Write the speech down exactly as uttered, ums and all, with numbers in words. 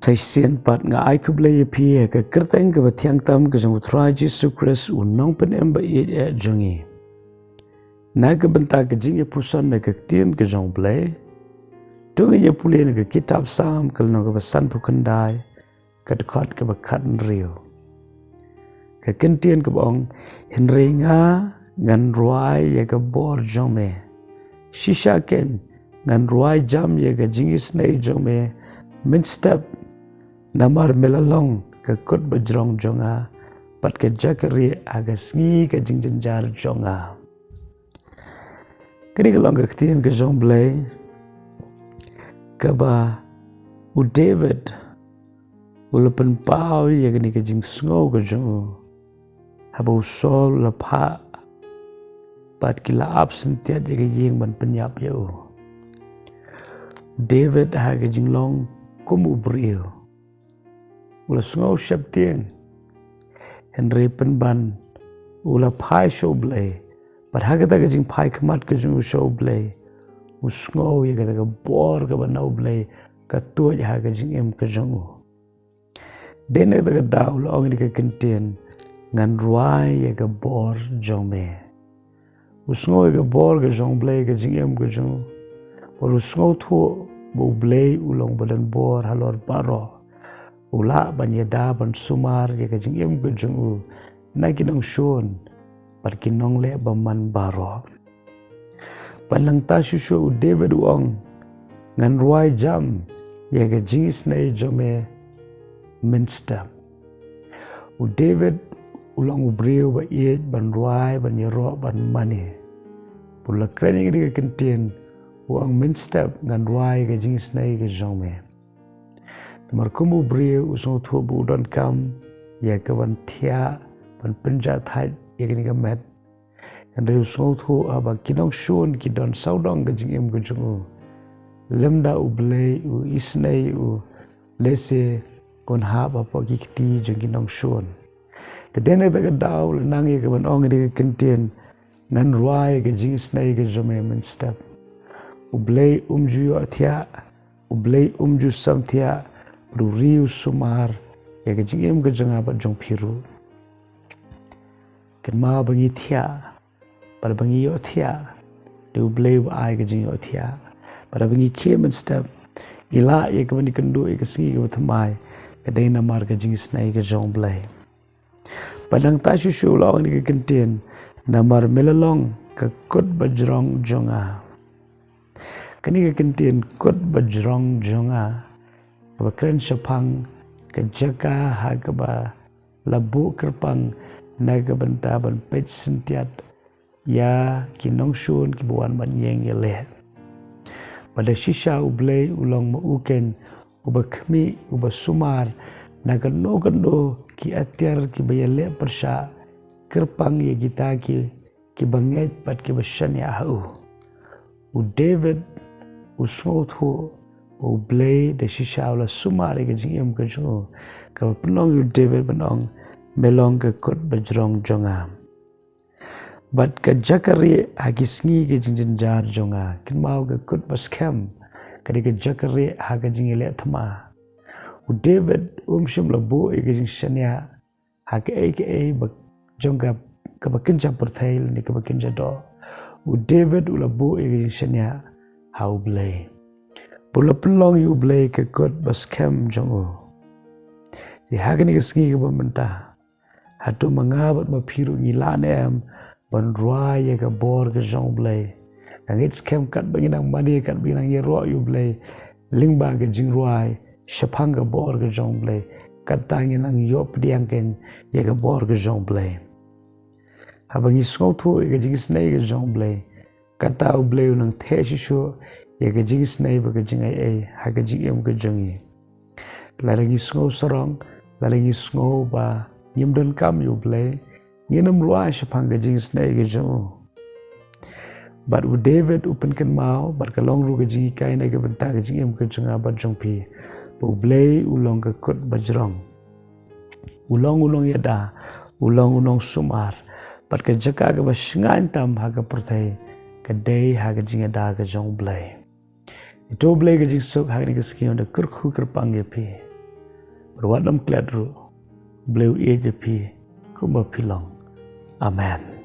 Sa shisien pat nga ai khublei ïa phi ha ka kyrteng kaba thiang tam ka jong u Trai Jisu Khrist, u nongpynim ba ïeit eh jong ngi. Na ka bynta ka jingïapyrshang na ka ktien ka jong u Blei, to ngin ïa pule na ka kitab Salm ka lynnong kaba sanphew khyndai, ka dkhot kaba khathynriew. Ka kyntien kaba ong, hynrei nga ngan rwai ïa ka bor jong me. Shisha kein ngan rwai jam ïa ka jingisynei jong me mynstep, namar me la long ka kut bajrong jong nga, bad ka jaka rieh ha ka sngi ka jingjynjar jong nga. Kane ka long ka ktien ka jong u Blei, kaba u David u la pynpaw ïa kane ka jingsngew ka jong u haba u Saul u la phah bad ki la ap syntiat ïa ka ïing ban pynïap ïa u. U David ha ka jinglong kum u briew u la sngew sheptieng, hynrei pynban u la phai sha u Blei. Bad ha kata ka jingphai khmat ka jong u sha u Blei, u sngew ïa kata ka bor kaba na u Blei ka tuid ha ka jingim ka jong u. Dei na kata ka daw u la ong ïa ka kyntien, ngan rwai ïa ka bor jong me. U sngew ïa ka bor ka jong u Blei ha ka jingim ka jong u, bad u sngewthuh ba u Blei u long ba don bor halor baroh. U lah ban ïada ban sumar ïa ka jingim ka jong u na ki nongshun bad ki nongleh bymman baroh. Bad nangta shuh shuh u David u ong, ngan rwai jam ïa ka jingisynei jong me mynstep. U David u long u briew ba ïeit ban rwai, ban ïaroh, ban mane. Bad u la kren ïa kane ka kyntien, u ong mynstep ngan rwai ïa ka jingisynei ka jong me. Namar kum u briew u sngewthuh ba u donkam ïa ka ban thiah, ban pynjahthait ïa kane ka met. Hynrei u sngewthuh haba ki nongshun ki don sawdong ka jingim ka jong u, lymda u Blei u isynei ïa u, lehse un hap hapoh ki kti jong ki nongshun. Te dei na kata ka daw u la nang ïa ka ban ong ïa ka kyntien, ngan rwai ïa ka jingisynei ka jong me mynstep. U Blei um ju ïohthiah, u Blei um ju samthiah, bad u ri u sumar ïa ka jingim ka jong nga bad jong phi ruh. Kynmaw ba ngi thiah, bad ba ngi ïohthiah, dei u Blei uba ai ka jingïohthiah. Bad ba ngi khie mynstep, ngi lah ïa ka ban ïakynduh ïa ka sngi kaba thymmai, ka dei namar ka jingisynei ka jong u Blei. Bad nangta shuh shuh u la ong ïa ka kyntien, namar me la long ka kut bajrong jong nga. Kane ka kyntien kut bajrong jong nga, kaba kren shaphang ka jaka ha kaba la buh kyrpang na ka bynta ban peit syntiat ïa ki nongshun kiba wan ban ïeng ïaleh. Bad da shisha u Blei u long ma u kein uba khmih, uba sumar na kano kano ki atiar kiba ïaleh pyrshah, kyrpang ïa kita ki, kiba ngeit bad kiba shaniah ha u. U David u sngewthuh ba u Blei da shisha u la sumar ïa ka jingim ka jong u, kaba pynlong ïa u David ban ong, me long ka kut bajrong jong nga. Bad ka jaka rieh ha ki sngi ki jingjynjar jong nga, kynmaw ka kut baskhem, ka dei ka jaka rieh ha ka jingïaleh thma. U David um shym la buh ïa ka jingshaniah ha kaei kaei ba jong ka, kaba kynja pyrthei lane kaba kynja doh. U David u la buh ïa ka jingshaniah ha u Blei. Bad u la pynlong ïa u Blei ka kut baskhem jong u. Te ha kane ka sngi kaba mynta, hato ma nga bad ma phi ruh ngi lah ne em ban rwai ïa ka bor ka jong u Blei? Nga ngeit skhem katba ngi nang mane, katba ngi nang ïaroh ïa u Blei lyngba ka jingrwai shaphang ka bor ka jong u Blei, kata ngi nang ïoh pdiang kein ïa ka bor ka jong u Blei. Haba ngi sngewthuh ïa ka jingisynei ka jong u Blei, kata u Blei u nang theh shuh shuh ïa ka jingisynei bad ka jingaiei ha ka jingim ka jong ngi. Lada ngi sngew sarong, lada ngi sngew ba ngim donkam ïa u Blei, ngin ym rwai shaphang ka jingisynei ka jong u. Bad u David u pynkynmaw, bad ka long ruh ka jinghikai na ka bynta ka jingim ka jong nga bad jong phi, ba u Blei u long ka kut bajrong. U long u nongïada, u long u nongsumar, bad ka jaka kaba shngaiñ tam ha ka pyrthei ka dei ha ka jingïada ka jong u Blei. Ïa uto u Blei ka jingsuk ha kane ka sngi un da kyrkhu kyrpang ïa phi. Wat ym klet ruh. Blei u ïeit ïa phi kumba phi long. Amen.